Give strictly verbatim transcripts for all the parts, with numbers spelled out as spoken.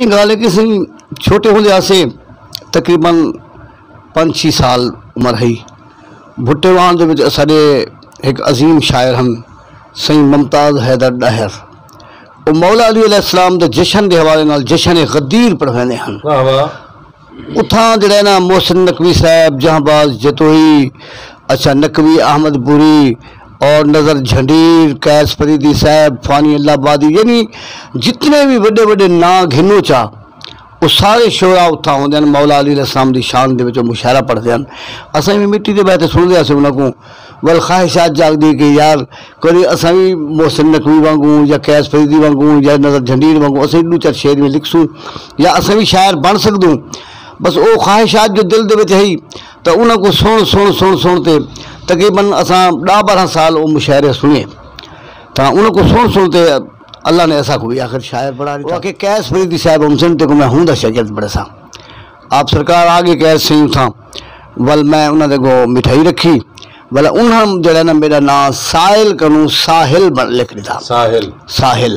ایں ڳالھ ہے کہ سئیں چھوٹے ہوندے ہاسے، تقریباً پنج چھی سال عمر ہئی۔ بھٹے وان دے وچ اساݙے ہک عظیم شاعر ہن، سئیں ممتاز حیدر ݙاہر۔ او مولا علی علیہ السلام دے جشن دے حوالے نال جشن غدیر پڑھویندے ہن۔ واہ واہ۔ اتھاں جڑا ہے نا، محسن نقوی صاحب، جہاں باز جتوئی، اچھا، نقوی احمد پوری اور نظر جھنڈیر، قیس فریدی صاحب، فانی اللہ آبادی، یعنی جتنے بھی وݙے وݙے ناں گھنو چا، او سارے شعراء اتھاں ہوندے ہن، مولا علی علیہ السلام دی شان دے وچ او مشاعرہ پڑھدے ہن۔ اساں وی مٹی دے بہہ تے سݨدے ہاسے انہاں کوں، ول خواہشات جاڳدی کہ یار کدی اساں وی محسن نقوی وانگوں یا قیس فریدی وانگوں یا نظر جھنڈیر وانگوں اساں وی ݙو چار شعر وی لکھسوں یا اساں وی شاعر بݨ سڳدوں۔ بس او خواہشات جو دل دے وچ ہئی، تاں انہاں کوں سُݨ، سُݨ، سُݨ، سُݨ تے تقریباً اساں ݙاہ ٻارہاں سال او مشاعرے سُݨے۔ تاں انہاں کوں سُݨ، سُݨ تے اللہ نے اساں کوں وی آخر شاعر بݨا ݙتا۔ او آکھے قیس فریدی صاحب ہمسن، تیکوں میں ہوں دا شاگرد بݨیساں۔ آپ سرکار آ ڳئے قیس سئیں اتھاں، ول میں انہاں دے اڳوں مٹھائی رکھی، ول انہاں جڑا نا میݙا ناں سائل کنوں ساحل بݨ لکھ ݙتا۔ ساحل۔ ساحل۔ ساحل،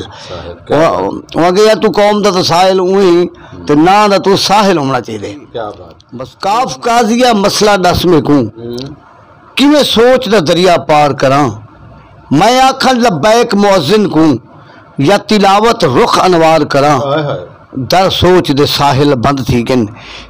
کیا بات۔ او آکھے یار توں قوم دا تاں سائل اوں ہی، تے ناں دا توں ساحل ہووݨا چاہیدے۔ کیا بات۔ بس قاف قاضیہ مسئلہ ݙس میکوں، ہوں۔ کیویں سوچ دا دریا پار کراں؟ میں آکھاں لبیک مؤذن کوں یا تلاوت رخ انوار کراں؟ ہائے ہائے۔ در سوچ دے ساحل بند تھی ڳن،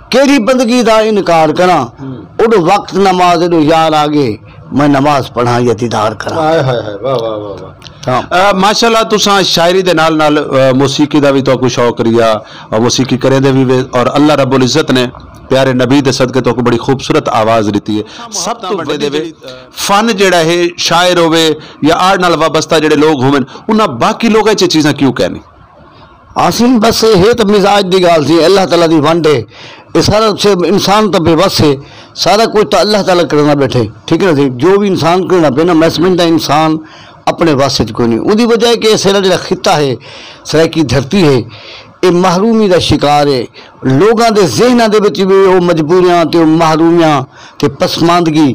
کیڑھی بندگی دا انکار کراں؟ ہوں۔ اݙ وقت نماز، اݙ یار آ ڳئے، میں نماز پڑھاں یا دیدار کراں؟ ہائے ہائے ہائے، واہ واہ واہ واہ۔ ہاں۔ آ، ماشاءاللہ، تساں شاعری دے نال نال، آ، موسیقی دا وی تہاکوں شوق رہیا، اور موسیقی کریندے وی وے، اور اللہ رب العزت نے پیارے نبی دے صدقے تہاکوں بڑی خوبصورت آواز ݙتی ہے۔ سب توں وݙے دے وے فن جیڑھا ہے، شاعر ہووے یا آرٹ نال وابستہ جیڑھے لوگ ہوون، انہاں باقی لوگاں چ چیزاں کیوں کینی؟ آسین، بس اے ہے تاں مزاج دی ڳالھ سی، اللہ تعالیٰ دی ونڈ ہے۔ اے سارا کجھ انسان تاں بے وس ہے، سارا کجھ تاں اللہ تعالیٰ کریندا ٻیٹھے، ٹھیک ہے نا جی؟ جو وی انسان کریندا پئے نا، میں سمجھدا انسان اپݨے وس وچ کوئی نہیں۔ اوندی وجہ ہے کہ اے سارا جیڑھا خطہ ہے، سرائیکی دھرتی ہے، اے محرومی دا شکار ہے۔ لوگاں دے ذہناں دے وچ وی او مجبوریاں تے او محرومیاں تے پسماندگی،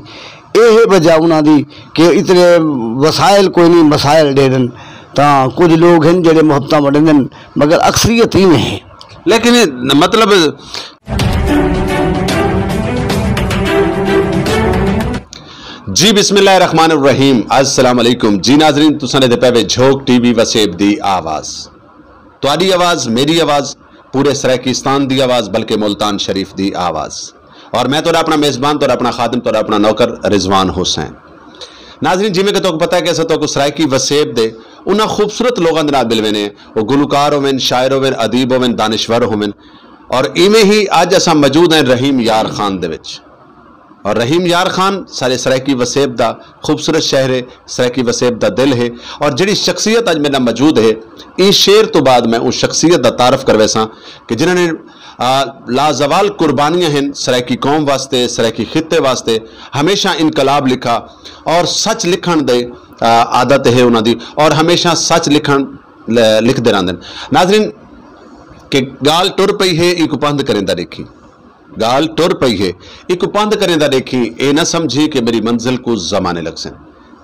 اے ہے وجہ انہاں دی کہ اتنے وسائل کوئی نہیں، مسائل ݙیہدن۔ تاں کجھ لوگ ہن جیڑھے محبتاں ونڈیندن، مگر اکثریت ایویں ہے۔ لیکن مطلب، جی، بسم اللہ الرحمن الرحیم، السلام علیکم۔ جی ناظرین، تساں ݙیہدے پئے وے جھوک ٹی وی وسیب دی آواز۔ تہاݙی آواز، میݙی آواز، پورے سرائیکستان دی آواز، بلکہ ملتان شریف دی آواز۔ اور میں تہاݙا اپݨا میزبان، تہاݙا اپݨا خادم، تہاݙا اپݨا نوکر رضوان حسین۔ ناظرین، جیویں کہ تہاکوں پتہ ہے کہ اساں تہاکوں سرائیکی وسیب دے انہاں خوبصورت لوگاں دے نال ملوینے، او گلوکار ہوون، شاعر ہوون، ادیب ہوون، دانشور ہوون۔ اور ایویں ہی اڄ اساں موجود ہیں رحیم یار خان دے وچ۔ اور رحیم یار خان سارے سرائیکی وسیب دا خوبصورت شہر ہے، سرائیکی وسیب دا دل ہے۔ اور جڑی شخصیت اڄ میرے نال موجود ہے، ایں شعر تو بعد میں اوں شخصیت دا تعارف کرویساں کہ جنہاں نے، آ، لازوال قربانیاں ہن سرائیکی قوم واسطے، سرائیکی خطے واسطے۔ ہمیشہ انقلاب لکھا اور سچ لکھݨ دے، آ، عادت ہے انہاں دی، اور ہمیشہ سچ لکھݨ ل-، لکھدے رہندے۔ ناظرین، کہ ڳالھ ٹر پئی ہے، ایکوں پندھ کریندا ݙیکھی۔ ڳالھ ٹر پئی ہے، ایکوں پندھ کریندا ݙیکھی، اے نہ سمجھی کہ میری منزل کوں زمانے لڳسن۔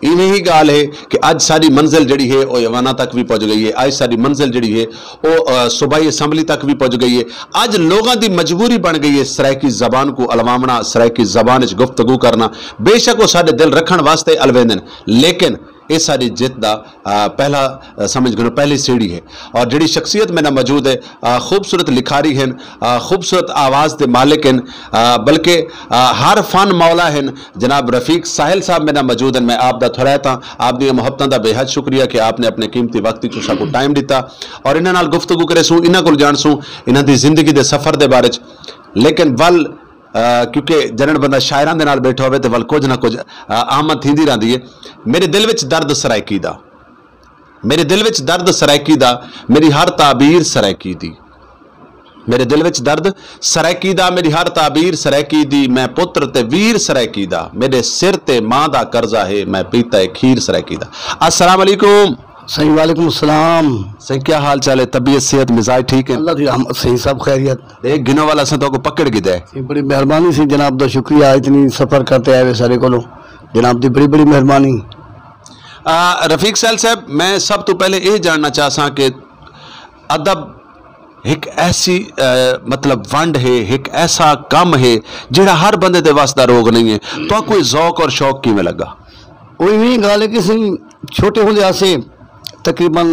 ایویں ہی ڳالھ ہے کہ اڄ ساݙی منزل جڑی ہے، او ایواناں تک وی پڄ ڳئی ہے۔ اڄ ساݙی منزل جڑی ہے، او، آ، صوبائی اسمبلی تک وی پڄ ڳئی ہے۔ اڄ لوگاں دی مجبوری بݨ ڳئی ہے سرائیکی زبان کوں الواوݨا، سرائیکی زبان وچ گفتگو کرݨا۔ بے شک او ساݙے دل رکھݨ واسطے الویندن، لیکن اے ساݙی جت دا، آ، پہلا، آ، سمجھ گھنو، پہلی سیڑھی ہے۔ اور جڑی شخصیت میرے نال موجود ہے، آ، خوبصورت لکھاری ہن، آ، خوبصورت آواز دے مالک ہن، آ، بلکہ، آ، ہر فن مولا ہن۔ جناب رفیق ساحل صاحب میرے نال موجود ہن، میں آپ دا تھوڑا تاں آپ دیاں محبتاں دا بے حد شکریہ کہ آپ نے اپنے قیمتی وقت وچوں ساکوں ٹائم ݙتا اور انہاں نال گفتگو کریسوں، انہاں کول ڄاݨسوں، انہاں دی زندگی دے سفر دے بارے وچ۔ لیکن ول آ، کیونکہ جݙݨ بندہ شاعراں دے نال ٻیٹھا ہووے تے ول کجھ نہ کجھ، آ، آمد تھیندی رہندی ہے۔ میݙے دل وچ درد سرائیکی دا، میݙے دل وچ درد سرائیکی دا، میݙی ہر تعبیر سرائیکی دی۔ میݙے دل وچ درد سرائیکی دا، میݙی ہر تعبیر سرائیکی دی۔ میں پتر تے ویر سرائیکی دا، میݙے سر تے ماں دا قرضہ ہے، میں پیتا ہے کھیر سرائیکی دا۔ السلام علیکم۔ سائیں وعلیکم السلام۔ سائیں کیا حال چال ہے؟ طبیعت، صحت، مزاج ٹھیک ہے؟ اللہ دی رحمت سائیں، سب خیریت۔ ایک گھنو والا اساں تہاکوں پکڑ گھدا ہے۔ سائیں بڑی مہربانی سائیں، جناب دا شکریہ، اتنی سفر کرتے آئے وے سارے کولوں، جناب دی بڑی بڑی مہربانی۔ آ، رفیق ساحل صاحب، میں سب توں پہلے اے جاننا چاہساں کہ ادب ہک ایسی مطلب ونڈ ہے، ہک ایسا کم ہے جیڑھا ہر بندے دے وس دا روگ نہیں ہے۔ تہاکوں اے ذوق اور شوق کیویں لگا؟ او ایویں گالھ ہے کہ سائیں، چھوٹے ہوندے آسے، تقریباً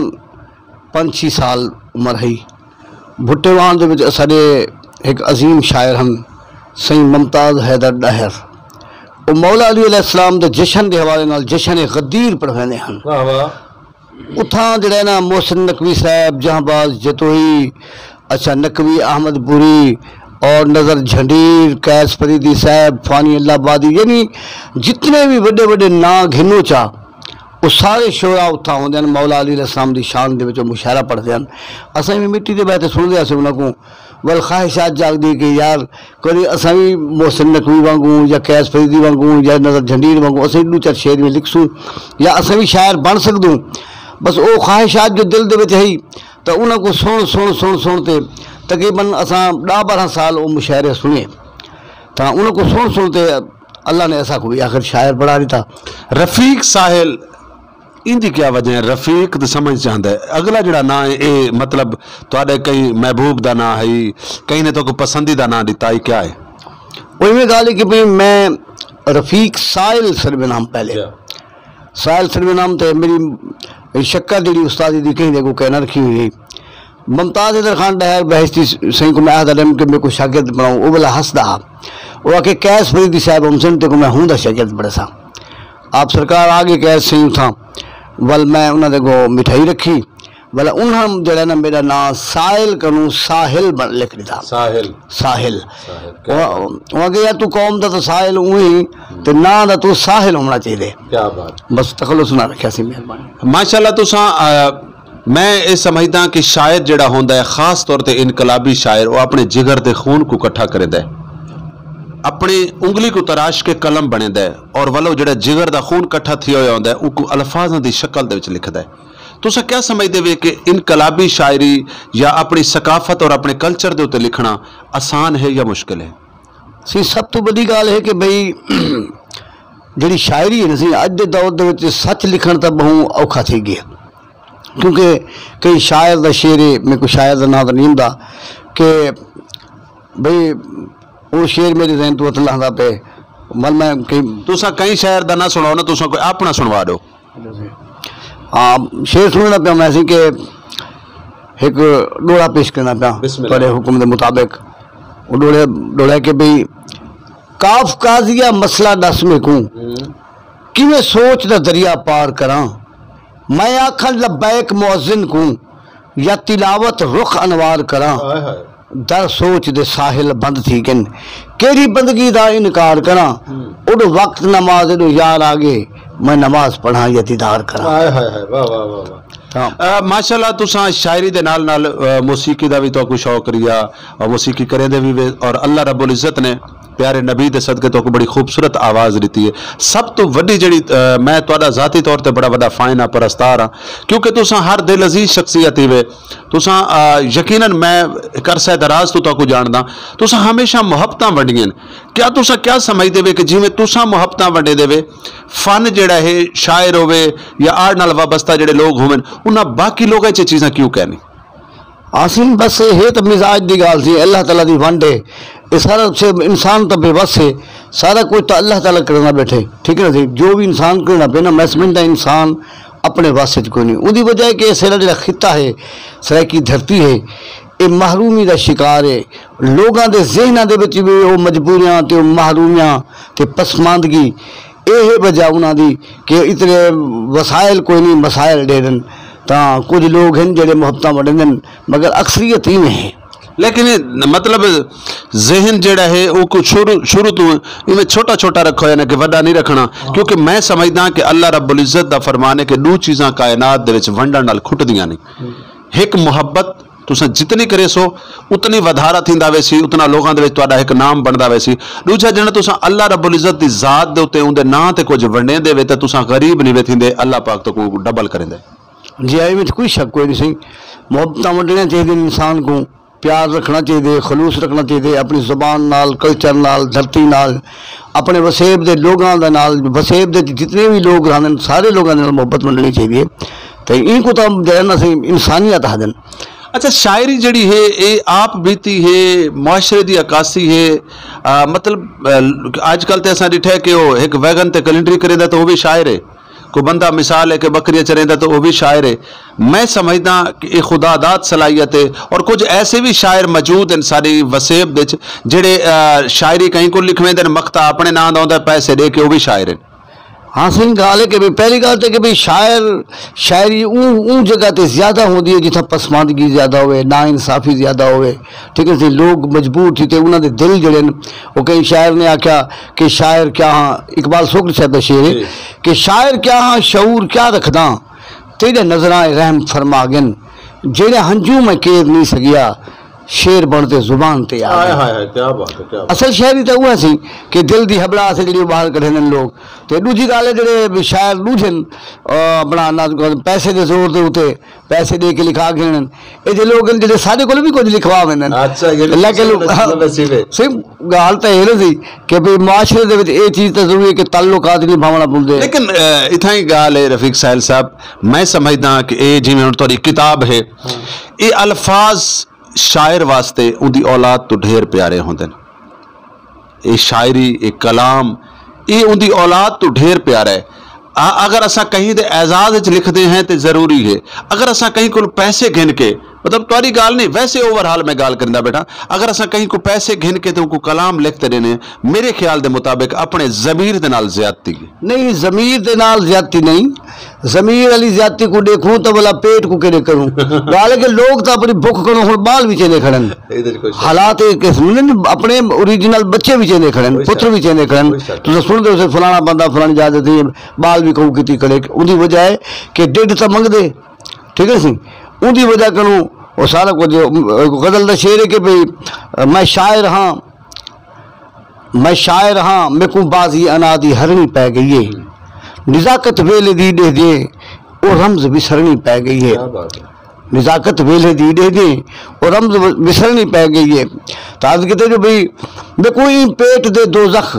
پنج چھی سال عمر ہئی، بھٹے وان دے وچ اساڈے ہک عظیم شاعر ہن، سائیں ممتاز حیدر ڈاہر۔ او مولا علی علیہ السلام دے جشن دے حوالے نال جشن غدیر پڑھویندے ہن۔ اتھاں جڑا ہے نا، محسن نقوی صاحب، جہاں باز جتوئی، اچھا، نقوی احمد پوری اور نظر جھنڈیر، قیس فریدی صاحب، فانی اللہ آبادی، یعنی جتنے بھی وڈے وڈے ناں گھنو چا، وہ سارے شعراء اتھاں ہوندے ہیں، مولا علی علیہ السلام دی شان دے وچ مشاعرہ پڑھدے ہیں۔ اساں بھی مٹی دے بہتے سن دے اسے انہاں کو، ول خواہشات جاگ دی کہ یار، کدی اساں وی محسن نقوی وانگوں یا قیس فریدی وانگوں یا نظر جھنڈیر وانگوں اساں ݙو چار شعر وی لکھسوں یا اساں وی شاعر بݨ سڳدوں۔ بس او خواہشات جو دل دے وچ ہئی، تاں انہاں کوں سݨ، سݨ، سݨ، سݨ تے تقریباً اساں ݙاہ ٻارہاں سال او مشاعرے سݨے۔ تاں انہاں کوں سݨ، سݨ تے اللہ نے اساں کوں وی آخر شاعر بݨا ݙتا۔ رفیق ساحل، ایندی کیا وجہ ہے؟ رفیق تے سمجھ چاہندا ہے۔ اڳلا جیڑھا ناں ہے، اے مطلب تہاݙے کہیں محبوب دا ناں ہئی، کہیں نے تہاکوں پسندیدہ ناں ݙتا ہئی، کیا ہے؟ او ایویں ڳالھ ہے کہ بھئی میں رفیق ساحل سر میں نام پہلے۔ ساحل سر میں نام تے میری شکر جیڑھی استادی دی کہیں دے کو کہنا رکھی ہوئی ہے۔ ممتاز حیدر خان ڈاہر بہشتی سئیں کوں میں آہدا ڈیم کہ میکوں شاگرد بݨاؤ، او ولا ہسدا ہا۔ او آکھے قیس فریدی صاحب ہم سن تے کو میں ہوں دا شاگرد بݨیساں۔ آپ سرکار آ ڳئے قیس سئیں اتھاں، ول میں انہاں دے کو مٹھائی رکھی، ول انہاں جڑا نا میرا ناں سائل کنوں ساحل بݨ لکھ ݙتا۔ ساحل۔ ساحل۔ ساحل، کیا بات۔ او آکھے یار توں قوم دا تاں سائل اوں ہی، تے ناں دا توں ساحل ہووݨا چاہیدے۔ کیا بات۔ بس تخلص نہ رکھیا سی، مہربانی۔ ماشاءاللہ تساں، آ، میں اے سمجھداں کہ شاعر جیڑھا ہوندا ہے، خاص طور تے انقلابی شاعر، او اپݨے جگر دے خون کوں کٹھا کریندا ہے، اپݨی انگلی کوں تراش کے قلم بݨیندا ہے، اور ولو جیڑھا جگر دا خون کٹھا تھیا ہویا ہوندا ہے، اوکوں الفاظاں دی شکل دے وچ لکھدا ہے۔ تساں کیا سمجھدے وے کہ انقلابی شاعری یا اپݨی ثقافت اور اپݨے کلچر دے اتے لکھݨا آسان ہے یا مشکل ہے؟ سی، سب توں وݙی ڳالھ ہے کہ بھئی جیڑھی شاعری ہے نا سی، اڄ دے دور دے وچ سچ لکھݨ تاں ٻہوں اوکھا تھی ڳیا۔ کیونکہ کئی شاعر دا شعر ہے، میکوں شاعر دا ناں تاں نہیں ہوندا کہ بھئی او شعر میرے ذہن توں ہتھ لہندا پئے۔ ول میں کئی تساں کہیں شاعر دا ناں سݨاؤ نا، تساں کوئی اپݨا سݨوا ݙیو۔ ہاں، شعر سݨدا پیا میں سی کہ ہک ݙوہڑا پیش کرنا پیا بسم اللہ۔ تہاݙے حکم دے مطابق۔ او ݙوہڑے، ݙوہڑا ہے کہ بھئی قاف قاضیہ مسئلہ ݙس میکوں، ہوں۔ کیویں سوچ دا دریا پار کراں؟ میں آکھاں لبیک مؤذن کوں یا تلاوت رخ انوار کراں؟ ہائے ہائے۔ در سوچ دے ساحل بند تھی ڳن، کیڑھی بندگی دا انکار کراں؟ ہوں۔ اݙ وقت نماز اݙ یار آ ڳئے، میں نماز پڑھاں یا دیدار کراں؟ ہائے ہائے ہائے، واہ واہ واہ واہ۔ ہاں۔ آ، ماشاءاللہ تساں شاعری دے نال نال، آ، موسیقی دا وی تہاکوں شوق رہیا، اور موسیقی کریندے وی وے، اور اللہ رب العزت نے پیارے نبی دے صدقے تہاکوں بڑی خوبصورت آواز ݙتی ہے۔ سب توں وݙی جیڑھی، آ، میں تہاݙا ذاتی طور تے بڑا وݙا فین ہاں، پرستار ہاں، کیونکہ تساں ہر دل عزیز شخصیت ہیوے۔ تساں، آ، یقیناً میں ہک عرصہ دراز توں تہاکوں ڄاݨداں، تساں ہمیشہ محبتاں ونڈیاں۔ کیا تساں کیا سمجھدے وے کہ جیویں تساں محبتاں ونڈیندے وے، فن جیڑھا ہے، شاعر ہووے یا آرٹ نال وابستہ جیڑھے لوگ ہوون، انہاں باقی لوگاں چ چیزاں کیوں کینی؟ آسین، بس اے ہے تاں مزاج دی ڳالھ سی، اللہ تعالیٰ دی ونڈ ہے۔ اے سارا سے انسان تاں بے وس ہے، سارا کچھ تاں اللہ تعالیٰ کرݨا ٻیٹھے، ٹھیک ہے نا سی؟ جو وی انسان کرݨا پئے نا، میں سمجھدا انسان اپݨے وس وچ کوئی نہیں۔ اوندی وجہ ہے کہ اے سارا جیڑھا خطہ ہے، سرائیکی دھرتی ہے، اے محرومی دا شکار ہے۔ لوگاں دے ذہناں دے وچ وی او مجبوریاں تے او محرومیاں تے پسماندگی، اے ہے وجہ انہاں دی کہ اتنے وسائل کوئی نہیں، مسائل ݙیہدن۔ تاں کجھ لوگ ہن جیڑھے محبتاں ونڈیندن، مگر اکثریت ایویں ہے۔ لیکن اے مطلب ذہن جیڑھا ہے، او کو شروع، شروع توں ایویں چھوٹا چھوٹا رکھا ہویا نا کہ وݙا نہیں رکھݨا، کیونکہ میں سمجھداں کہ اللہ رب العزت دا فرمان ہے کہ ݙو چیزاں کائنات دے وچ ونڈݨ نال کھٹدیاں نہیں۔ ہک محبت تساں جتنی کریسو، اتنی ودھارا تھیندا ویسی، اتنا لوگاں دے وچ تہاݙا ہک نام بݨدا ویسی۔ ݙوجھا، جݙاں تساں اللہ رب العزت دی ذات دے اتے اوندے ناں تے کجھ ونڈیندے وے، تے تساں غریب نہیں وے تھیندے، اللہ پاک تہاکوں ڈبل کریندے۔ جی، ایویں وچ کوئی شک کوئی نہیں سئیں۔ محبتاں ونڈݨیاں چاہیدین، انسان کوں پیار رکھݨا چاہیدے، خلوص رکھݨا چاہیدے، اپݨی زبان نال، کلچر نال، دھرتی نال، اپݨے وسیب دے لوگاں دے نال، وسیب دے جتنے وی لوگ رہندن، سارے لوگاں دے نال محبت ونڈݨی چاہیدی ہے۔ تے اینکوں تاں جیڑھا نا سئیں انسانیت آہدن۔ اچھا، شاعری جیڑھی ہے، اے آپ بیتی ہے، معاشرے دی عکاسی ہے۔ آ، مطلب، آ، اڄ کل تے اساں ݙٹھا ہے کہ او ہک ویگن تے کلنڈری کریندا تے او وی شاعر ہے، کوئی بندہ مثال ہے کہ ٻکریاں چریندا تے او وی شاعر ہے۔ میں سمجھداں کہ اے خدا داد صلاحیت ہے، اور کجھ ایسے وی شاعر موجود ہن ساݙی وسیب دے وچ جیڑھے، آ، شاعری کہیں کوں لکھویندے ہن، مقطع اپݨے ناں دا ہوندا ہے، پیسے ݙے کے او وی شاعر ہن۔ ہاں سئیں، ڳالھ ہے کہ بھئی پہلی ڳالھ تے کہ بھئی شاعر، شاعری اوں، اوں جگہ تے زیادہ ہوندی ہے جتھاں پسماندگی زیادہ ہوئے، نا انصافی زیادہ ہوئے، ٹھیک ہے سئیں، لوگ مجبور تھی تے انہاں دے دل جڑے ہن۔ او کہیں شاعر نے آکھیا کہ شاعر کیا ہاں، اقبال سوکڑی صاحب دا شعر ہے جی۔ کہ شاعر کیا ہاں، شعور کیا رکھداں، تیݙے نظراں اے رحم فرما ڳن، جیڑھے ہنجوں میں کیر نہیں سڳیا، شعر بݨ تے زبان تے آ ہائے ڳئے۔ ہائے ہائے، کیا بات ہے، کیا بات۔ اصل شاعری تاں اوہ سی کہ دل دی ہٻڑا سی جیڑھی او ٻاہر کڈھیندن لوگ۔ تے ݙوجھی ڳالھ ہے جیڑھے شاعر ݙوجھن، آ، اپݨا ناز پیسے دے زور دے اتے پیسے ݙے کے لکھا گھنن۔ اے جے لوگ ہن جیڑھے ساݙے کولوں وی کجھ لکھوا ویندن۔ اچھا، یعنی لیکن سمجھ، سمجھ سی وے۔ سئیں ڳالھ تاں اے نا سی کہ بھئی معاشرے دے وچ اے چیز تاں ضروری ہے کہ تعلقات نبھاوݨا پوندے۔ لیکن، آ، اتھاں ہی ڳالھ ہے رفیق ساحل صاحب، میں سمجھداں کہ اے جیویں ہݨ تہاݙی کتاب ہے، ہاں۔ اے الفاظ شاعر واسطے اوندی اولاد توں ڈھیر پیارے ہوندن۔ اے شاعری، اے کلام، اے اوندی اولاد توں ڈھیر پیارا ہے۔ آ، اگر اساں کہیں دے اعزاز وچ لکھدے ہیں تے ضروری ہے۔ اگر اساں کہیں کول پیسے گھن کے، مطلب تہاݙی ڳالھ نہیں، ویسے اوور آل میں ڳالھ کریندا ٻیٹھاں، اگر اساں کہیں کوں پیسے گھن کے تے اونکوں کلام لکھ تے ݙینے، میرے خیال دے مطابق اپݨے ضمیر دے نال زیادتی ہے۔ نہیں، ضمیر دے نال زیادتی نہیں۔ ضمیر والی زیادتی کوں ݙیکھوں تاں ولا پیٹ کوں کیݙے کروں۔ ڳالھ ہے کہ لوگ تاں اپݨی بکھ کنوں ہݨ ٻال وی چیندے کھڑن۔ اے تاں کوئی شک۔ حالات اے قسم نے، اپݨے اوریجنل بچے وی چیندے کھڑن، کوئی شک۔ پتر وی چیندے کھڑن۔ کوئی شک۔ تساں سݨدے ہوسے فلاݨا بندہ فلاݨی جاہ تے ٻال وی کوں کیتی کھڑے۔ اوندی وجہ ہے کہ ڈڈھ تاں منگدے، ٹھیک ہے سی؟ اوندی وجہ کنوں او سارا کجھ، غزل دا شعر ہے کہ بھئی، میں شاعر ہاں، میں شاعر ہاں، میکوں بازی انا دی ہرݨی پئے ڳئی ہے۔ نزاکت ویلھے دی ݙیہدیں، او رمز وسرݨی پئے ڳئی ہے۔ کیا بات ہے۔ نزاکت ویلھے دی ݙیہدیں، او رمز وسرݨی پئے ڳئی ہے۔ تاں عرض کیتے جو بھئی، میکوں ایں پیٹ دے دوزخ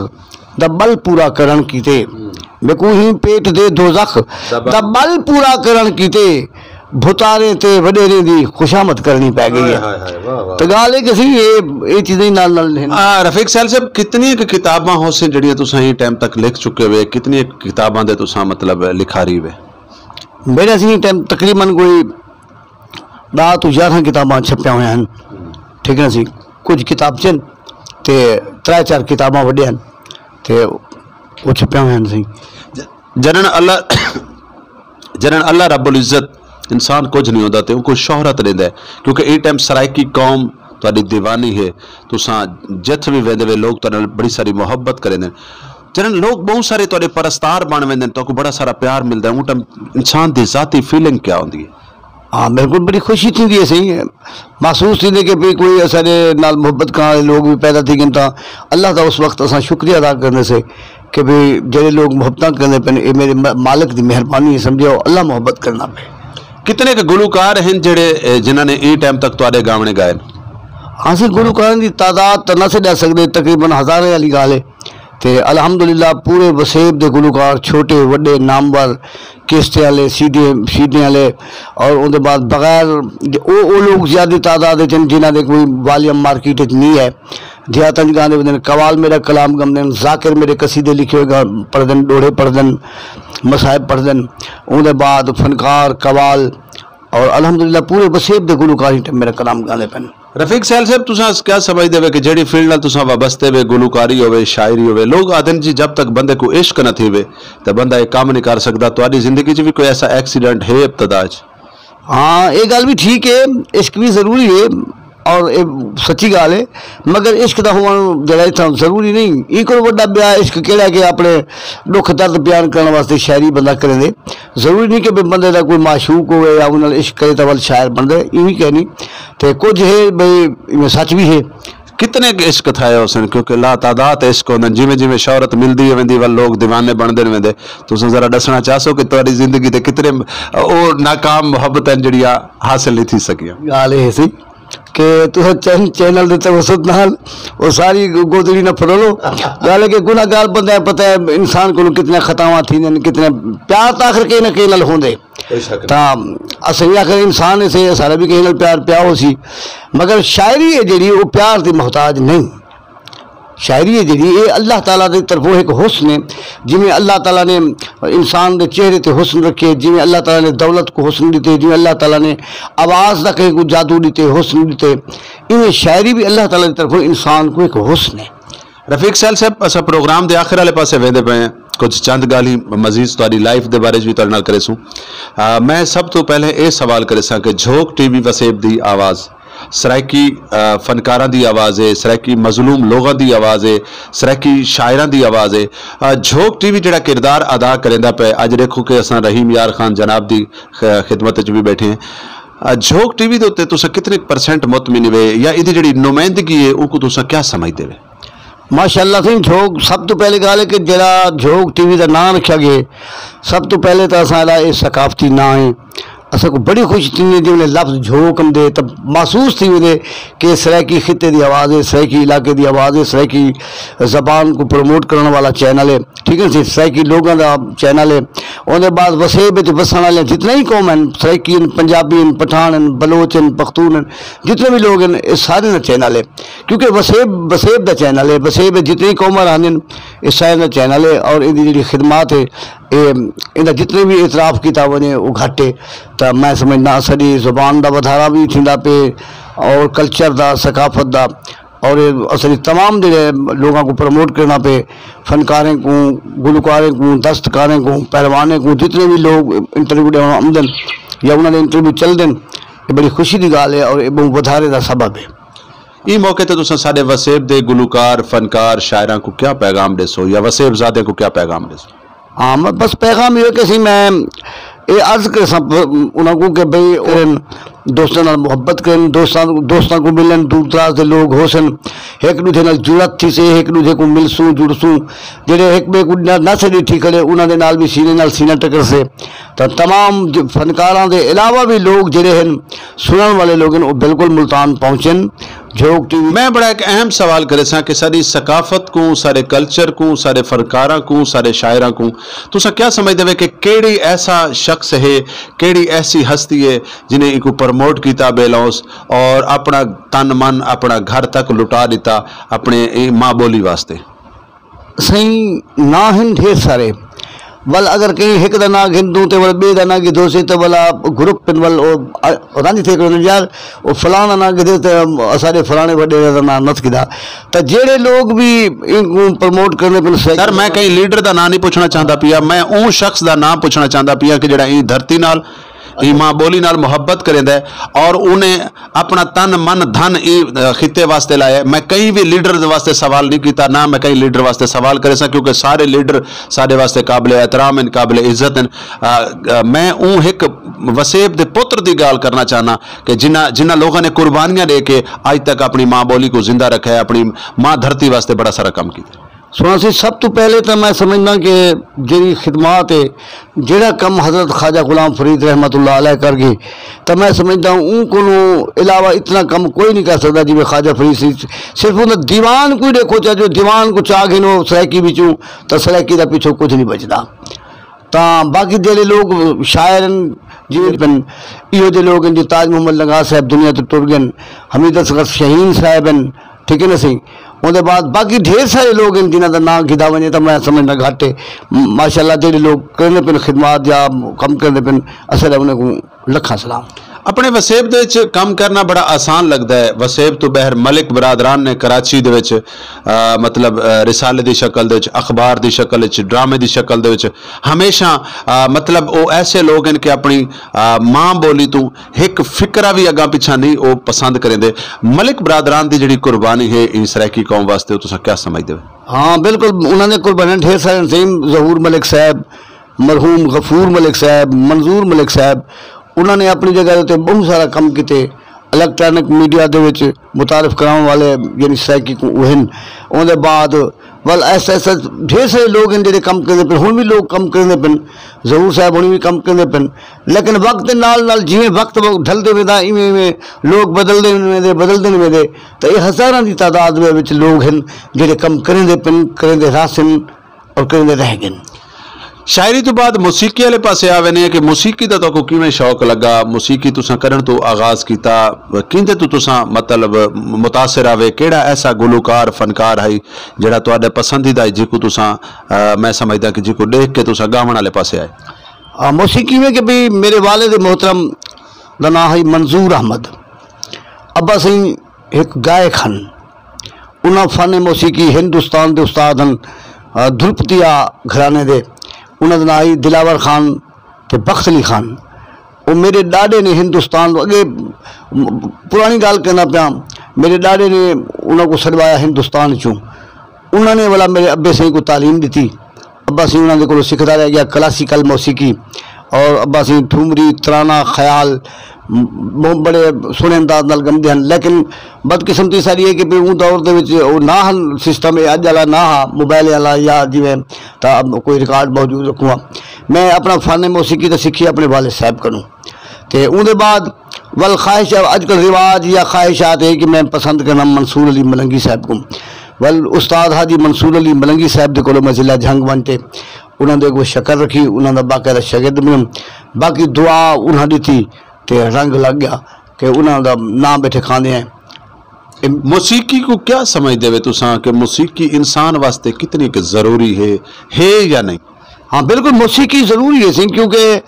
دا ٻل پورا کرݨ کیتے۔ ہوں۔ میکوں ایں پیٹ دے دوزخ دا ٻل۔ دا ٻل پورا کرݨ کیتے۔ بھتاریں تے وݙیریں دی خوشامد کرݨی پئے ڳئی ہے۔ ہائے، ہائے، ہائے، واہ، واہ۔ تے ڳالھ اے کہ سی، اے، اے چیزیں نال نال ہن۔ آ، رفیق سہیل صاحب، کتنی کُ کتاباں ہوسن جیڑھیاں تساں ایں ٹائم تک لکھ چکے ہوئے؟ کتنی کُ کتاباں دے تساں مطلب لکھاری ہوئے؟ میݙے ایں ٹائم تقریباً کوئی ݙاہ توں یارہاں کتاباں چھپیاں ہوئیاں ہن۔ ٹھیک ہے نا سی؟ کجھ کتابچے ہن تے ترے چار کتاباں وݙیاں ہن تے او چھپیاں ہوئیاں ہن سی۔ ج-، جݙݨ اللہ، جݙݨ اللہ رب العزت انسان کجھ نہیں ہوندا تے اونکوں شہرت ݙیندا ہے، کیونکہ ایں ٹائم سرائیکی قوم تہاݙی دیوانی ہے، تساں جتھ وی ویندے وے لوگ تہاݙے نال بڑی ساری محبت کریندے ہن۔ جݙݨ لوگ ٻہوں سارے تہاݙے پرستار بݨ ویندے ہن، تہاکوں بڑا سارا پیار ملدا ہے، اوں ٹائم انسان دی ذاتی فیلنگ کیا ہوندی ہے؟ ہاں، بالکل، بڑی خوشی تھیندی ہے سئیں۔ محسوس تھیندے کہ بھئی کوئی اساݙے نال محبت کرݨ والے لوگ وی پیدا تھی ڳئن، تاں اللہ دا اس وقت اساں شکریہ ادا کریندے سے کہ بھئی جیڑھے لوگ محبتاں کریندے پئن، اے میݙے م-، مالک دی مہربانی ہے، سمجھو اللہ محبت کریندا پئے۔ کتنے ک گلوکار ہن جیڑھے، اے، جنہاں نے ایں ٹائم تک تہاݙے گاوݨے ڳائے ہن؟ ہاں سئیں، گلوکاراں دی تعداد تاں نہ سݙا سڳدے، تقریباً ہزاریں والی ڳالھ ہے۔ تے الحمدللہ پورے وسیب دے گلوکار، چھوٹے وݙے، نامور، کیسٹیں والے، سی ڈی، سی ڈی والے، اور اوندے بعد بغیر او، او لوگ زیادہ تعداد وچ ہن جنہاں دے کوئی والیم مارکیٹ وچ نہیں ہے۔ دیہاتاں وچ گاندے ویندے ہن، قوال میݙا کلام ڳمدے ہن، ذاکر میݙے قصیدے لکھے ہوئے ڳا-، پڑھدن، ݙوہڑے پڑھدن، مصائب پڑھدن۔ اوندے بعد فنکار، قوال، اور الحمدللہ پورے وسیب دے گلوکار ایں ٹائم میݙا کلام ڳاندے پئن۔ رفیق سہیل صاحب، تساں کیا سمجھدے وے کہ جیڑھی فیلڈ نال تساں وابستہ وے، گلوکاری ہووے، شاعری ہووے، لوگ آہدن جی جب تک بندے کوں عشق نہ تھیوے تے بندہ اے کم نہیں کر سڳدا۔ تہاݙی زندگی چ وی کوئی ایسا ایکسیڈنٹ ہے ابتدا چ؟ ہاں، اے ڳالھ وی ٹھیک ہے، عشق وی ضروری ہے اور اے سچی ڳالھ ہے، مگر عشق دا ہووݨ جیڑھا اتھاں ضروری نہیں۔ ایں کولوں وݙا ٻیا عشق کیڑھا ہے کہ اپݨے ݙکھ درد بیان کرݨ واسطے شاعری بندہ کریندے۔ ضروری نہیں کہ بھئی بندے دا کوئی معشوق ہووے یا اوں نال عشق کرے تاں ول شاعر بݨدے، ایویں کائنی۔ تے کجھ ہے بھئی ایویں سچ وی ہے۔ کتنے ک عشق تھئے ہوسن، کیونکہ لاتعداد عشق ہوندن، جیویں جیویں شہرت ملدی ہے ویندی ول لوگ دیوانے بݨدے ویندے۔ تساں ذرا ݙسݨا چاہسو کہ تہاݙی زندگی دے کتنے او ناکام محبت ہن جیڑھیاں حاصل نہیں تھی سڳیاں؟ ڳالھ اے سی کہ تساں چین-، چینل دے توسط نال او ساری گو-، گودڑی نہ پھرولو۔ ڳالھ ہے کہ گناہگار بندے پتہ ہے انسان کولوں کتنے خطاواں تھیندن، کتنے پیار تاں آخر کہیں نہ کہیں نال ہوندے۔ کوئی شک نہیں۔ تاں اساں وی آخر انسان اسے، سارا بھی کہیں نال پیار پیا ہو سی، مگر شاعری ہے جڑی، وہ پیار دی محتاج نہیں۔ شاعری ہے جڑی، یہ اللہ تعالیٰ دی طرفوں ایک حسن ہے۔ جویں اللہ تعالیٰ نے انسان دے چہرے تے حسن رکھے، جویں اللہ تعالیٰ نے دولت کو حسن دیتے، جویں اللہ تعالیٰ نے آواز دا کہیں کو جادو دیتے، حسن دیتے، ایویں شاعری بھی اللہ تعالیٰ دی طرفوں انسان کو ایک حسن ہے۔ رفیق سیال صاحب، اساں پروگرام دے آخر والے پاسے ویندے پئے ہیں۔ کچھ چند ڳالھیں مزید تہاݙی لائف دے بارے وچ وی تہاݙے نال کریسوں۔ آ، میں سب توں پہلے اے سوال کریساں کہ جھوک ٹی وی وسیب دی آواز، سرائیکی، آ، فنکاراں دی آواز ہے، سرائیکی مظلوم لوگاں دی آواز ہے، سرائیکی شاعراں دی آواز ہے۔ آ، جھوک ٹی وی جڑا کردار ادا کریندا پئے، اڄ ݙیکھو کہ اساں رحیم یار خان جناب دی خ-، خدمت وچ وی ٻیٹھے ہیں۔ آ، جھوک ٹی وی دے اُتے تساں کتنے پرسنٹ مطمئن وے یا ایندی جڑی نمائندگی ہے، اونکوں تساں کیا سمجھدے وے؟ ماشاءاللہ سئیں، جھوک سب توں پہلے ڳالھ ہے کہ جڑا جھوک ٹی وی دا ناں رکھیا ڳئے، سب توں پہلے تاں اساں دا اے ثقافتی ناں ہے۔ اساں کو بڑی خوشی تھیندی ہے جیویں لفظ جھوک آندے تاں محسوس تھی ویندے کہ سرائیکی خطے دی آواز ہے، سرائیکی علاقے دی آواز ہے، سرائیکی زبان کو پروموٹ کرݨ والا چینل ہے، ٹھیک ہے سئیں، سرائیکی لوگاں دا چینل ہے۔ اوندے بعد وسیب وچ وسݨ والے جتنے ہی قوم ہیں، سرائیکی ہیں، پنجابی ہیں، پٹھان ہیں، بلوچ ہیں، پختون ہیں، جتنے بھی لوگ ہیں، یہ سارے دا چینل ہے۔ کیونکہ وسیب، وسیب دا چینل ہے، وسیب وچ جتنی قوماں رہندین، یہ سارے دا چینل ہے اور ایندی جڑی خدمات ہے، اے، ایندا جتنے بھی اعتراف کیتا ونڄے، وہ گھٹ ہے۔ تاں میں سمجھدا اساݙی زبان دا ودھارا بھی تھیندا پئے اور کلچر دا، ثقافت دا، اور اے اساݙی تمام جڑے لوگاں کو پروموٹ کرݨا پئے، فنکاریں کو، گلوکاریں کو، دستکاریں کو، پہلوانیں کو، جتنے بھی لوگ انٹرویو ݙیوݨ آندن یا انہاں دے انٹرویو چلدن، یہ بڑی خوشی دی ڳالھ ہے اور یہ بہت ودھارے دا سبب ہے۔ ایں موقع تے تساں ساݙے وسیب دے گلوکار، فنکار، شاعراں کوں کیا پیغام ݙیسو یا وسیب زادیں کوں کیا پیغام ݙیسو؟ ہاں، میں بس پیغام یہ کہ سی میں یہ عرض کر سب انہاں کو کہ بھئی کرن، دوستاں نال محبت کرن، دوستاں، دوستاں کو ملن، دور دراز دے لوگ ہو سن، ایک دوجے نال جڑت تھی سے، ایک دوجے کو ملسوں، جڑسوں، جڑے ایک بے کو نہ، نہ سے ڈٹھی کھڑے، انہاں دے نال بھی سینے نال سینہ ٹکر سے۔ تو تمام جو فنکاراں دے علاوہ بھی لوگ جڑے ہیں، سنن والے لوگ ہیں، وہ بالکل ملتان پہنچن۔ جھوک ٹی وی۔ میں بڑا ایک اہم سوال کریساں کہ ساݙی ثقافت کوں، ساݙے کلچر کوں، ساݙے فنکاراں کوں، ساݙے شاعراں کوں تساں کیا سمجھدے وے کہ کیڑھی ایسا شخص ہے، کیڑھی ایسی ہستی ہے جنہیں ایکوں پروموٹ کیتا بے لوس اور اپݨا تن من، اپݨا گھر تک لٹا ݙتا اپݨے ایں ماں ٻولی واسطے؟ سئیں، ناں ہن ڈھیر سارے، ول اگر کہیں ہک دا ناں گھندوں تے ول ٻئے دا ناں گھدوسے تے ولا گروپ ہن ول او، او رنج تھے کریندن یار، او فلاں دا ناں گھدے تے اساݙے فلاݨے وݙیرے دا ناں نت گھدا۔ تاں جیڑھے لوگ وی اینکوں پروموٹ کریندے پن سئیں۔ سر، میں کہیں لیڈر دا ناں نہیں پچھنا چاہندا پیا، میں اوں شخص دا ناں پچھنا چاہندا پیا کہ جیڑھا ایں دھرتی نال، ایں ماں ٻولی نال محبت کریندا ہے اور انہیں اپݨا تن من دھن ایں، آ، خطے واسطے لایا ہے۔ میں کہیں وی لیڈر دے واسطے سوال نہیں کیتا، نہ میں کہیں لیڈر واسطے سوال کریساں، کیونکہ سارے لیڈر ساݙے واسطے قابل احترام ہن، قابل عزت ہن۔ آ، آ، میں اوں ہک وسیب دے پتر دی ڳالھ کرݨا چاہناں کہ جنہاں، جنہاں لوگاں نے قربانیاں ݙے کے اڄ تک اپݨی ماں ٻولی کوں زندہ رکھیا ہے، اپݨی ماں دھرتی واسطے بڑا سارا کم کیتا۔ سݨاسی، سب توں پہلے تاں میں سمجھداں کہ جیڑھی خدمات ہے، جیڑھا کم حضرت خواجہ غلام فرید رحمۃ اللہ علیہ کر ڳئے، تاں میں سمجھداں اوں کولوں علاوہ اتنا کم کوئی نہیں کر سڳدا جیویں خواجہ فرید سی۔ صرف اوندا دیوان کوئی ݙیکھو، چا جو دیوان کوں چا گھنو سرائیکی وچوں، تاں سرائیکی دا پچھوں کجھ نہیں بچدا۔ تاں باقی جیڑھے لوگ شاعر ہن، جیویں پن، ایہو جے لوگ ہن جو تاج محمد لنگاہ صاحب دنیا توں ٹر ڳئے ہن، حمید اصغر شاہین صاحب ہن، ٹھیک ہے نا سئیں؟ اوندے بعد باقی ڈھیر سارے لوگ ہن جنہاں دا ناں گھدا ونڄے تاں میں سمجھدا گھٹ ہے۔ م-، ماشاءاللہ جیڑھے لوگ کریندے پن خدمات یا کم کریندے پن، اساݙا انہاں کوں لکھاں سلام۔ اپݨے وسیب دے وچ کم کرݨا بڑا آسان لڳدا ہے۔ وسیب توں ٻاہر ملک برادران نے کراچی دے وچ، آ، مطلب، آ، رسالے دی شکل دے وچ، اخبار دی شکل وچ، ڈرامے دی شکل دے وچ ہمیشہ، آ، مطلب، او ایسے لوگ ہن کہ اپݨی، آ، ماں ٻولی توں ہک فقرہ وی اڳاں پچھاں نہیں او پسند کریندے۔ ملک برادران دی جڑی قربانی ہے ایں سرائیکی قوم واسطے، او تساں کیا سمجھدے ہو؟ ہاں، بالکل، انہاں نے قربانیاں ڈھیر سارے ہن سئیں، ظہور ملک صاحب، مرحوم غفور ملک صاحب، منظور ملک صاحب، انہاں نے اپݨی جگہ تے ٻہوں سارا کم کیتے۔ الیکٹرانک میڈیا دے وچ متعارف کراوݨ والے یعنی سرائیکی کوں او ہن۔ اوندے بعد ول ایسے ایسے ڈھیر سارے لوگ ہن جیڑھے کم کریندے پن، ہݨ وی لوگ کم کریندے پن، ظہور صاحب ہݨ وی کم کریندے پن، لیکن وقت دے نال نال جیویں وقت ڈھلدے ویندا، ایویں ایویں لوگ بدلدے ویندے، بدلدے ویندے، تاں اے ہزاراں دی تعداد دے وچ لوگ ہن جیڑھے کم کریندے پن، کریندے رہسن اور کریندے رہ ڳئن۔ شاعری توں بعد موسیقی آلے پاسے آ ویندے ہیں کہ موسیقی دا تہاکوں کیویں شوق لگا؟ موسیقی تساں کرݨ توں آغاز کیتا، کیندے توں تساں مطلب متاثر آوے؟ کیڑھا ایسا گلوکار، فنکار ہئی جیڑھا تہاݙے پسندیدہ ہئی، جیکوں تساں، آ، میں سمجھداں کہ جیکوں ݙیکھ کے تساں ڳاوݨ آلے پاسے آئے؟ آ، موسیقی میں کہ بھئی میرے والد محترم دا ناں ہئی منظور احمد۔ ابا سئیں ہک گائک ہن۔ انہاں فن موسیقی ہندوستان دے استاد ہن، آ، دھرپتیا گھرانے دے۔ انہاں دا ناں ہئی دلاور خان تے بخت علی خان۔ او میرے ݙاݙے نے ہندوستان، اڳے پراݨی ڳالھ کرینداں پیاں، میرے ݙاݙے نے انہاں کوں سݙوایا ہندوستان چوں۔ انہاں نے ولا میرے ابے سئیں کوں تعلیم ݙتی۔ ابا سئیں انہاں دے کولوں سکھدا رہ ڳیا کلاسیکل موسیقی، اور ابا سئیں ٹھمری، ترانہ، خیال، م-، بڑے سوہݨے انداز نال ڳمدے ہن۔ لیکن بدقسمتی ساری ہے کہ بھئی اوں دور دے وچ او نہ ہن سسٹم، اے اڄ والا نہ ہا، موبائل والا یا جیویں، تاں کوئی ریکارڈ موجود رکھوں ہا۔ میں اپݨا فن موسیقی تاں سکھی اپݨے والد صاحب کنوں۔ تے اوندے بعد ول خواہش، اڄ کل رواج یا خواہشات ہے کہ میں پسند کرنا منصور علی ملنگی صاحب کوں۔ ول استاد حاجی منصور علی ملنگی صاحب دے کولوں میں ضلع جھنگ ونڄ تے انہاں دے اڳوں شکر رکھی، انہاں دا باقاعدہ شاگرد بݨم۔ باقی دعا انہاں ݙتی تے رنگ لڳ ڳیا کہ انہاں دا ناں ٻیٹھے کھاندے ہیں۔ اے موسیقی کوں کیا سمجھدے وے تساں کہ موسیقی انسان واسطے کتنی کہ ضروری ہے، ہے یا نہیں؟ ہاں، بالکل موسیقی ضروری ہے سئیں، کیونکہ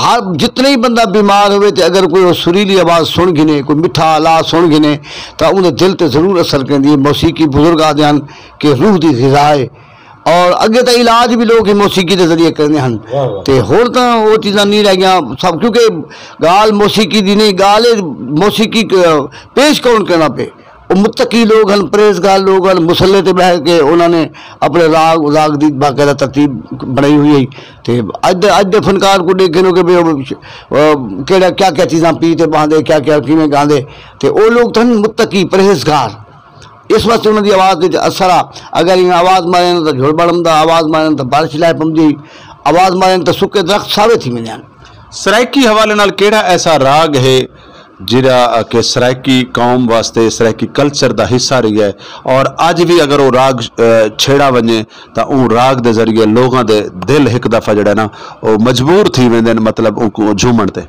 ہر جتنے ہی بندہ بیمار ہوئے تے اگر کوئی او سریلی آواز سݨ گھنے، کوئی مٹھا آلا سݨ گھنے، تاں اوندے دل تے ضرور اثر کریندی ہے۔ موسیقی بزرگ آہدے ہن کہ روح دی غذا ہے۔ اور اڳے تاں علاج بھی لوگ ہی موسیقی دے ذریعے کریندے ہن۔ واہ واہ۔ تے ہݨ تاں او چیزاں نہیں رہ ڳیاں سب، کیونکہ ڳالھ موسیقی دی نہیں، ڳالھ ہے موسیقی ک-، پیش کون کرنا پئے۔ او متقی لوگ ہن، پرہیزگار لوگ ہن، مصلے تے ٻہہ کے انہاں نے اپݨے راڳ، راڳ دی باقاعدہ ترتیب بݨائی ہوئی ہئی۔ تے اڄ دے، اڄ دے فنکار کوں ݙیکھ گھنو کہ بھئی او، او کیڑھا، کیا کیا چیزاں پی تے ٻہندے، کیا کیا کیویں ڳاندے۔ تے او لوگ تاں ہن متقی، پرہیزگار۔ اس واسطے انہاں دی آواز وچ اثر آ۔ اگر ایویں آواز مارن تاں جھڑ بڑ امدا، آواز مارن تاں بارش لہہ پمدی، آواز مارن تاں سکے درخت ساوے تھی ویندے ہن۔ سرائیکی حوالے نال کیڑھا ایسا راڳ ہے جیڑھا کہ سرائیکی قوم واسطے، سرائیکی کلچر دا حصہ رہیا ہے، اور اڄ وی اگر او راڳ، اے، چھیڑا ونڄے تاں اوں راڳ دے ذریعے لوگاں دے دل ہک دفعہ جیڑھا نا او مجبور تھی ویندے ہن، مطلب اونکوں جھومݨ تے؟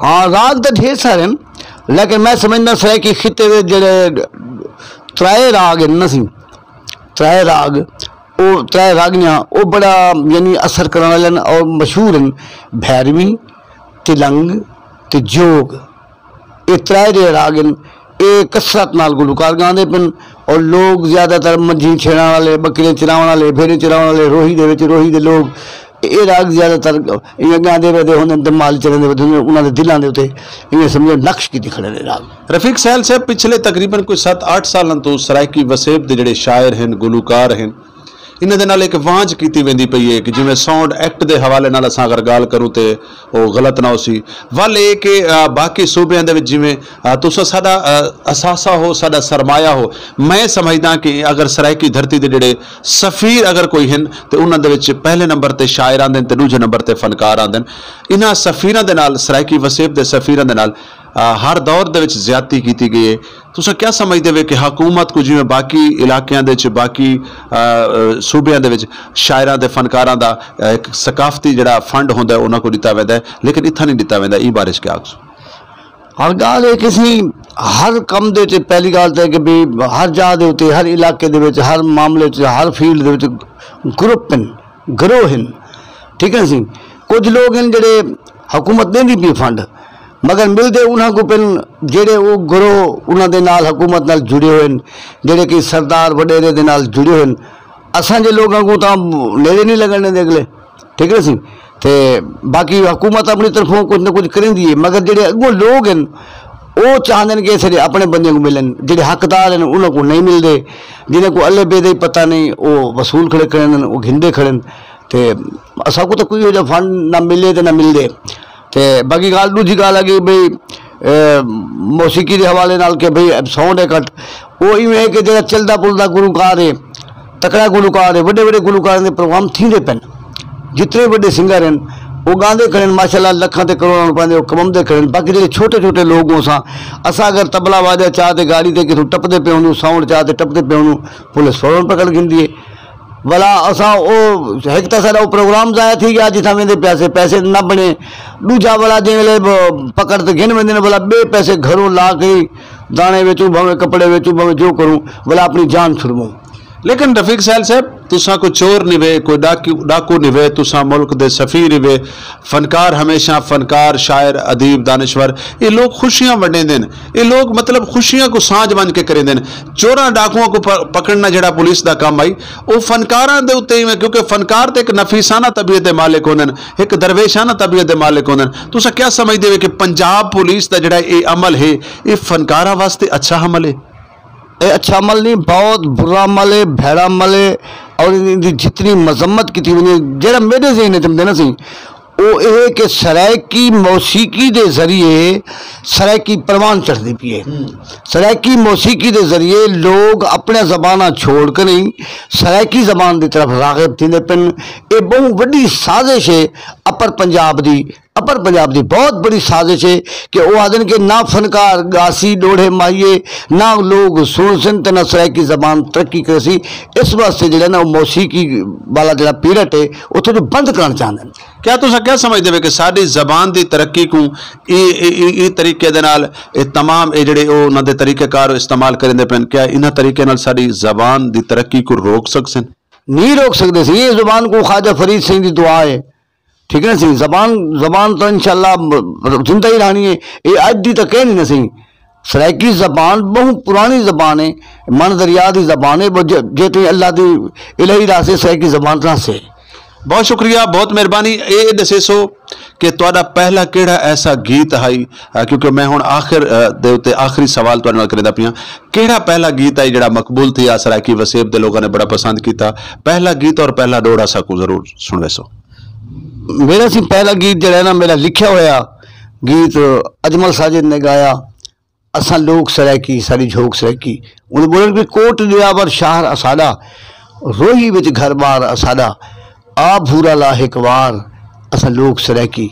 ہاں، راڳ تاں ڈھیر سارے ہن، لیکن میں سمجھدا سرائیکی خطے دے جیڑھے ترائے راڳ ہن نا سئیں، ترائے راڳ، او ترائے راڳنیاں او بڑا یعنی اثر کرݨ والے ہن اور مشہور ہن، بھیرویں، تلنگ تے جوگ۔ اے ترائے جیڑھے راڳ ہن، اے کثرت نال گلوکار ڳاندے پن، اور لوگ زیادہ تر منجھیں چھیڑݨ والے، ٻکریاں چراوݨ والے، بھیݙیں چراوݨ والے، روہی دے وچ روہی دے لوگ اے راڳ زیادہ تر ایویں ڳاندے ویندے ہوندن تے مال چریندے ویندے ہوندن، انہاں دے دلاں دے اتے ایویں سمجھو نقش کیتی کھڑے نے راڳ۔ رفیق سہیل صاحب، پچھلے تقریباً کوئی ست اٹھ سالاں توں سرائیکی وسیب دے جیڑھے شاعر ہن، گلوکار ہن، انہاں دے نال ہک وانجھ کیتی ویندی پئی ہے کہ جیویں ساؤنڈ ایکٹ دے حوالے نال اساں اگر ڳالھ کروں تے او غلط نہ ہوسی۔ ول اے کہ، آ، باقی صوبیاں دے وچ جیویں، آ، تساں ساݙا، آ، اثاثہ ہو، ساݙا سرمایہ ہو۔ میں سمجھداں کہ اگر سرائیکی دھرتی دے جیڑھے سفیر اگر کوئی ہن تے انہاں دے وچ پہلے نمبر تے شاعر آندن تے ݙوجھے نمبر تے فنکار آندن۔ انہاں سفیراں دے نال، سرائیکی وسیب دے سفیراں دے نال، آ، ہر دور دے وچ زیادتی کیتی ڳئی ہے۔ تساں کیا سمجھدے وے کہ حکومت کوں جیویں باقی علاقیاں دے وچ، باقی، آ، آ، صوبیاں دے وچ شاعراں تے فنکاراں دا، آ، ہک ثقافتی جیڑھا فنڈ ہوندا ہے، انہاں کوں ݙتا ویندا ہے، لیکن اتھاں نہیں ݙتا ویندا، ایں بارے وچ کیا آکھسو؟ ہر ڳالھ ہے کہ سئیں ہر کم دے وچ پہلی ڳالھ تے کہ بھی ہر جاہ دے اتے، ہر علاقے دے وچ، ہر معاملے وچ، ہر فیلڈ دے وچ گروپ ہن، گروہ ہن، ٹھیک ہے نا سئیں؟ کجھ لوگ ہن جیڑھے حکومت ݙیندی پئی فنڈ، مگر ملدے انہاں کوں پن جیڑھے او گروہ انہاں دے نال، حکومت نال جڑے ہوئے ہن، جیڑھے کہ سردار وݙیرے دے نال جڑے ہوئے ہن۔ اساں جے لوگاں کوں تاں نیڑے نہیں لڳݨ ݙیندے اڳلے۔ ٹھیک ہے سی؟ تے باقی حکومت اپݨی طرفوں کجھ نہ کجھ کریندی ہے، مگر جیڑھے اڳوں لوگ ہن، او چاہندے ہن کہ ساݙے اپݨے بندیاں کوں ملن، جیڑھے حقدار ہن، انہاں کوں نہیں ملدے، جنہاں کوں الے بے دا ہی پتہ نہیں، او وصول کھڑے کریندن، او گھندے کھڑن۔ تے اساں کوں تاں کوئی ایہو جیہا فنڈ نہ ملے تے نہ ملدے۔ تے باقی ڳالھ، ݙوجھی ڳالھ ہے کہ بھئی، اے، موسیقی دے حوالے نال کہ بھئی ساؤنڈ ہے گھٹ، او ایویں ہے کہ جیڑھا چلدا پلدا گلوکار ہے، تکڑا گلوکار ہے، وݙے وݙے گلوکاراں دے پروگرام تھیندے پن، جتنے وݙے سنگر ہن، او ڳاندے کھڑن، ماشاءاللہ، لکھاں تے کروڑاں روپے دے او کماندے کھڑن۔ باقی جیڑھے چھوٹے چھوٹے لوگ ہوں، اساں، اساں اگر طبلہ واجہ چا تے گاڑی تے کتھوں ٹپدے پئے ہوں، ساؤنڈ چا تے ٹپدے پئے ہوں، پولیس فوراً پکڑ گھندی ہے۔ ولا اساں او ہک تاں ساݙا او پروگرام ضائع تھی ڳیا جتھاں ویندے پیسے، پیسے نہ بݨے۔ ݙوجھا ولا جیں ویلے ب-، پکڑ تے گھن ویندے نے، ولا ٻئے پیسے گھروں لا کے داݨے ویچوں، بھاویں کپڑے ویچوں، بھاویں جو کروں، ولا اپݨی جان چھڑووں۔ لیکن رفیق سہیل صاحب، تساں کوئی چور نہیں وے، کوئی ڈاکو، ڈاکو نہیں وے، تساں ملک دے سفیر ہی وے۔ فنکار ہمیشہ فنکار، شاعر، ادیب، دانشور، یہ لوگ خوشیاں ونڈیندے نے۔ یہ لوگ مطلب خوشیاں کو سانجھ ونج کے کریندے نے۔ چوراں ڈاکواں کو پ-، پکڑنا جڑا پولیس دا کام آئی، او فنکاراں دے اُتے ہی ہے، کیونکہ فنکار تے ایک نفیسانہ طبیعت دے مالک ہوندے نے، ایک درویشانہ طبیعت دے مالک ہوندے نے۔ تساں کیا سمجھدے ہو کہ پنجاب پولیس دا جڑا یہ عمل ہے، یہ فنکاراں واسطے اچھا عمل ہے؟ اے اچھا عمل نہیں، بہت برا عمل ہے، بھیڑا عمل ہے۔ اور ان دی جتنی مذمت کیتی ونجے، جڑا میرے ذہن وچ آندے نا سی، او اے کہ سرائیکی موسیقی دے ذریعے سرائیکی پروان چڑھدی پئی ہے۔ سرائیکی موسیقی دے ذریعے لوگ اپݨے زباناں چھوڑ کے نہیں، سرائیکی زبان دی طرف راغب تھیندے پن۔ اے ٻہوں وݙی سازش ہے اپر پنجاب دی، اپر پنجاب دی بہت بڑی سازش ہے کہ او آہدن کہ نہ فنکار ڳاسی ݙوہڑے ماہیے، نہ لوگ سݨسن تے نہ سرائیکی زبان ترقی کریسی۔ اس واسطے جڑا نا او موسیقی والا جڑا پیرٹ ہے، اتھوں جو بند کرݨ چاہندن۔ کیا تساں کیا سمجھدے ہو کہ ساݙی زبان دی ترقی کوں اے، اے، اے، اے طریقے دے نال، اے تمام اے جڑے او انہاں دے طریقہ کار استعمال کریندے پن، کیا انہاں طریقے نال ساݙی زبان دی ترقی کوں روک سکسن؟ نہیں روک سکدے سی۔ اے زبان کو خواجہ فرید سئیں دی دعا ہے، ٹھیک ہے نا سی؟ زبان، زبان تو انشاءاللہ زندہ ہی رہنی ہے۔ اے اڄ دی تو کہنی نا سی۔ سرائیکی زبان بہت پرانی زبان ہے، من دریا دی زبان ہے، وہ جے، جے تئیں اللہ دی الہی راہ سے سرائیکی زبان رہسے۔ بہت شکریہ، بہت مہربانی۔ اے ݙسیسو کہ تہاݙا پہلا کیڑھا ایسا گیت ہائی، آ، کیونکہ میں ہݨ آخر، آ، دے اُتے آخری سوال تہاݙے نال کریندا پیاں، کیڑھا پہلا گیت ہائی جڑا مقبول تھی آ، سرائیکی وسیب دے لوگاں نے بڑا پسند کیتا؟ پہلا گیت اور پہلا ݙوہڑا ساکوں ضرور سݨویسو۔ میرا سی پہلا گیت جڑا ہے نا، میرا لکھیا ہویا گیت اجمل ساجد نے گایا، اساں لوک سرائیکی، ساݙی جھوک سرائیکی۔ انہاں ٻولن کہ کوٹ ݙیاور شہر اساݙا، روہی وچ گھر ٻار اساݙا، آ بھورا لا ہک وار، اساں لوک سرائیکی،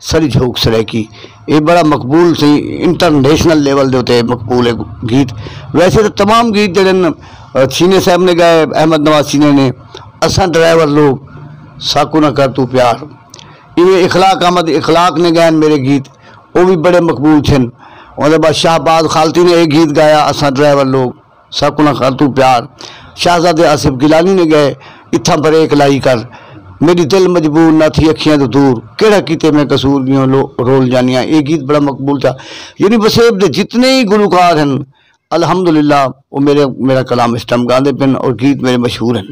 ساݙی جھوک سرائیکی۔ اے بڑا مقبول سی، انٹرنیشنل لیول دے اُتے مقبول ہے گیت۔ ویسے تو تمام گیت جڑے ن، آ، چینے صاحب نے گائے، احمد نواز چینے نے، اساں ڈرائیور لوگ، ساکوں نہ کر توں پیار۔ ایویں اخلاق احمد اخلاق نے گائن میرے گیت، او بھی بڑے مقبول تھن۔ اوندے بعد شہباز خالتی نے ایک گیت گایا، اساں ڈرائیور لوگ، ساکوں نہ کر توں پیار۔ شہزادے آصف گیلانی نے گئے، اتھاں بریک لائی کر، میݙی دل مجبور نہ تھی اکھیاں توں دور، کیڑھا کیتے میں قصور ڳیوں لو-، رول جانیاں۔ اے گیت بڑا مقبول تھا۔ یعنی وسیب دے جتنے ہی گلوکار ہن، الحمدللہ، او میرے، میرا کلام اس ٹائم گاندے پن اور گیت میرے مشہور ہن۔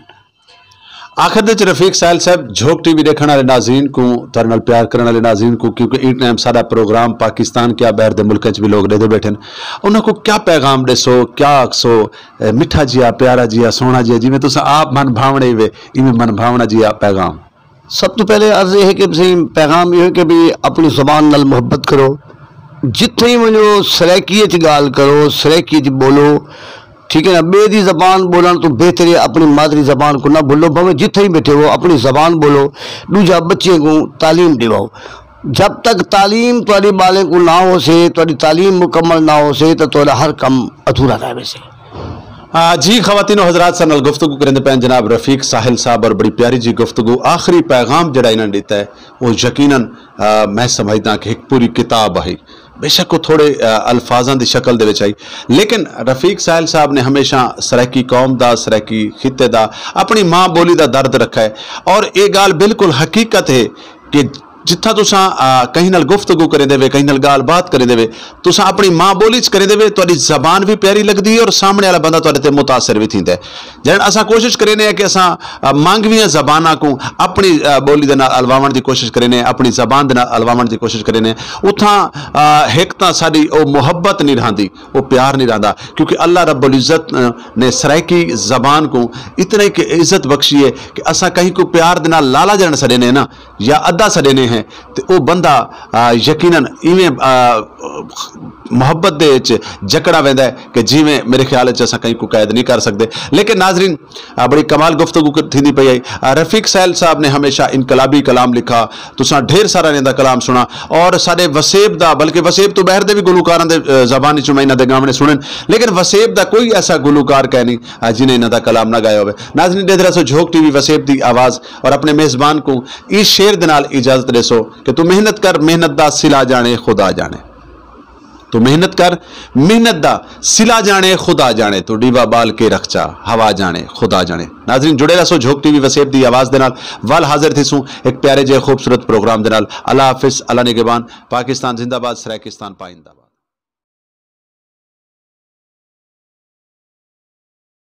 آخر دے وچ رفیق ساحل صاحب، جھوک ٹی وی ݙیکھݨ والے ناظرین کوں، تہاݙے نال پیار کرݨ والے ناظرین کوں، کیونکہ ایں ٹائم ساݙا پروگرام پاکستان کیا باہر دے ملکاں وچ وی لوگ ݙیہدے ٻیٹھن، انہاں کوں کیا پیغام ݙیسو، کیا آکھسو؟ اے مٹھا جیا، پیارا جیا، سوہݨا جیا، جیویں تساں آپ من بھاوݨے وے، ایویں من بھاوݨا جیا پیغام۔ سب توں پہلے عرض اے ہے کہ سئیں پیغام اے ہے کہ بھئی اپݨی زبان نال محبت کرو، جتھیں ونڄو سرائیکی اچ ڳالھ کرو، سرائیکی اچ ٻولو، ٹھیک ہے نا؟ ٻئے دی زبان ٻولݨ توں بہتر ہے اپݨی مادری زبان کوں نہ بھلو، بھاویں جتھیں ہی ٻیٹھے ہو اپݨی زبان ٻولو، ݙوجھا ٻچیں کوں تعلیم ݙیواؤ۔ جب تک تعلیم تہاݙے ٻالیں کوں نہ ہوسے، تہاݙی تعلیم مکمل نہ ہوسے تاں تہاݙا ہر کم ادھورا رہ ویسے۔ آ، جی خواتین و حضرات، ساݙے نال گفتگو کریندے پئے ہن جناب رفیق ساحل صاحب، اور بڑی پیاری جی گفتگو۔ آخری پیغام جڑا انہاں نے ݙتا ہے، وہ یقیناً، آ، میں سمجھدا کہ ایک پوری کتاب ہے۔ بے شک وہ تھوڑے، آ، الفاظاں دی شکل دے وچ آئی، لیکن رفیق ساحل صاحب نے ہمیشہ سرائیکی قوم دا، سرائیکی خطے دا، اپݨی ماں بولی دا درد رکھا ہے۔ اور یہ گال بالکل حقیقت ہے کہ جتھاں تساں، آ، کہیں نال گفتگو کریندے وے، کہیں نال ڳالھ بات کریندے وے، تساں اپݨی ماں ٻولی چ کریندے وے، تہاݙی زبان وی پیاری لڳدی ہے اور سامݨے والا بندہ تہاݙے تے متاثر وی تھیندا ہے۔ جݙݨ اساں کوشش کریندے ہیں کہ اساں، آ، مانگویاں زباناں کوں اپݨی، آ، ٻولی دے نال الواوݨ دی کوشش کریندے ہیں، اپݨی زبان دے نال الواوݨ دی کوشش کریندے ہیں، اتھاں، آ، ہک تاں ساݙی او محبت نہیں رہندی، او پیار نہیں رہندا، کیونکہ اللہ رب العزت، آ، نے سرائیکی زبان کوں اتنی کہ عزت بخشی ہے کہ اساں کہیں کوں پیار دے نال لالا جݙݨ سݙیندے ہیں نا، یا ادا سݙیندے ہیں، تے او بندہ یقیناً ایویں محبت دے وچ جکڑا ویندا ہے کہ جیویں میرے خیال وچ اساں کہیں کوں قید نہیں کر سکدے۔ لیکن ناظرین، بڑی کمال گفتگو تھیندی پئی ہے۔ رفیق سہیل صاحب نے ہمیشہ انقلابی کلام لکھا، تساں ڈھیر سارا انہاں دا کلام سنا، اور ساڈے وسیب دا، بلکہ وسیب تو بہر دے بھی گلوکاراں دے زبانی چوں میں انہاں دے گاونے سنن، لیکن وسیب دا کوئی ایسا گلوکار کہہ نہیں جنہیں انہاں دا کلام نہ گایا ہوئے۔ ناظرین، ڈیدرا سو جھوک ٹی وی وسیب دی آواز اور اپنے میزبان کو اس شعر دے نال اجازت ڈیسو کہ تو محنت کر، محنت دا سلا جانے خدا جانے۔ تو محنت کر، محنت دا سلا جانے خدا جانے، تو ڈیوا بال کے رکھچا ہوا جانے خدا جانے۔ ناظرین، جڑے رہسو جھوک ٹی وی وسیب دی آواز دے نال۔ ول حاضر تھیسوں ایک پیارے جے خوبصورت پروگرام دے نال۔ اللہ حافظ، اللہ نگہبان۔ پاکستان زندہ باد، سرائیکستان پائندہ باد۔